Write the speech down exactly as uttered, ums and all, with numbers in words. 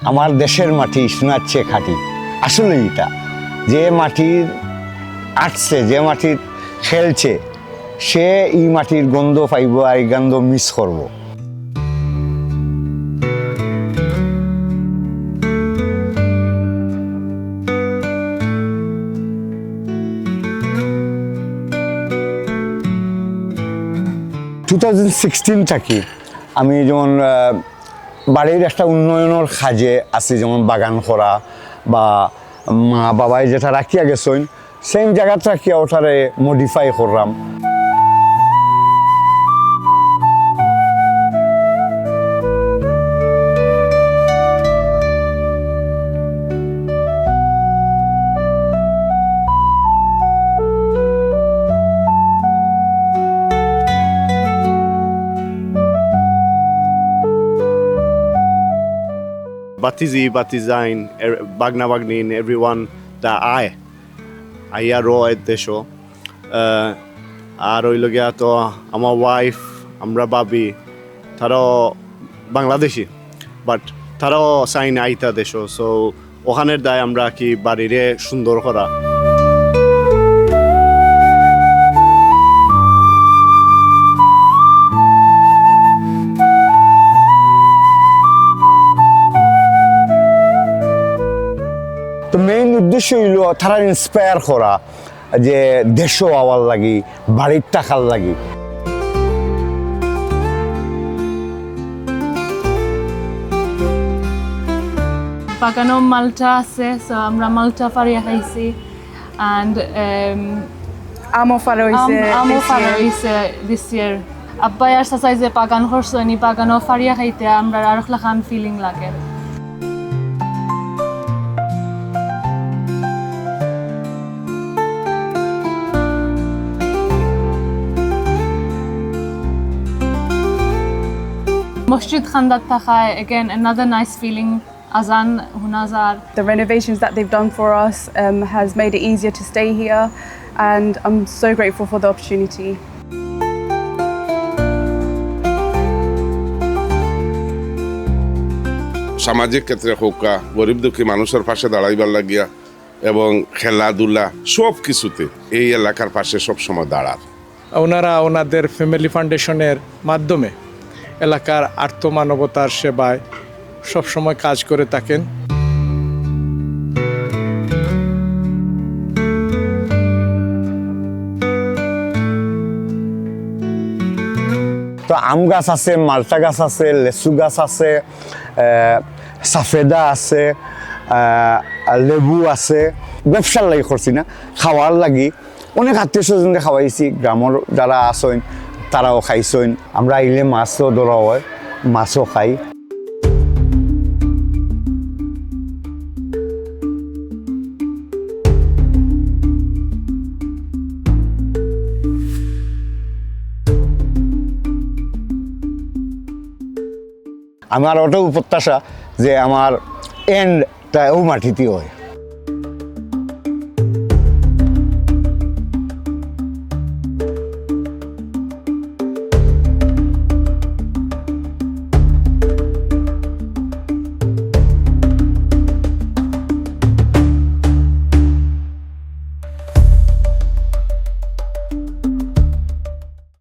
আমার দেশের মাটি সোনার চেয়ে খাঁটি। আসলে এটা, যে মাটির আটছে, যে মাটির খেলছে, সে এই মাটির গন্ধ পাইব আর এই গন্ধ মিস করব। টু থাউজেন্ড সিক্সটিন থাকি আমি যেমন, আহ, বাড়ির একটা উন্নয়নের কাজে আছি, যেমন বাগান করা বা মা বাবায় যেটা রাখিয়া গেছইন, সেম জায়গাত রাখিয়া ওটারে মডিফাই করলাম। Batizi, Batizine, er-, Bagna, Bagnin, everyone, the I. আইয়া রয় দেশো। আহ, আর অইলো গিয়া তো আমার ওয়াইফ, আমরা ভাবি, তারাও বাংলাদেশি, but তারাও চাইন আইতা দেশো। So, ওখানের দায় আমরা কি বাড়িরে সুন্দর করা। তো মেইন উদ্দেশ্য অইলো তারারে ইন্সপায়ার করা, যে দেশো আওয়ার লাগি, বাড়িত থাকার লাগি। বাগানো মালটা আছে, so আমরা মালটা ফাড়িয়া খাইছি। And, um, আমও ফাড়া অইছে আমও ফাড়া অইছে this year। আব্বায় আর চাচায় যে বাগান করছইন, ই বাগানো ফাড়িয়া খাইতে আমরার আরক লাখান ফিলিং লাগে। মসজিদ খান্দাত থাকায়, again, another nice feeling, আজান হুনা যার। The renovations that they've done for us, um, has made it easier to stay here, and I'm so grateful for the opportunity. সামাজিক ক্ষেত্রে হউক্কা, গরিব দুঃখী মানুষের পাশে দাঁড়াইবার লাগিয়া এবং খেলাধুলা সব কিছুতে এই এলাকার পাশে সব সময় দাঁড়ার। ওনারা ওনাদের ফ্যামিলি ফাউন্ডেশনের মাধ্যমে এলাকার আর্ত মানবতার সেবায় সবসময় কাজ করে থাকেন। তো আম গাছ আছে, মালটা গাছ আছে, লেচু গাছ আছে, আহ, সাফেদা আছে, আহ, লেবু আছে। ব্যবসার লাগি করছি না, খাওয়ার লাগি। অনেক আত্মীয় স্বজনরে খাওয়াইছি, গ্রামর যারা আছইন, তারাও খাইছইন। আমরা আইলে মাছও ধরা হয়, মাছও খাই। আমার ওটাও প্রত্যাশা যে আমার এন্ডটা ও মাটিতে হয়।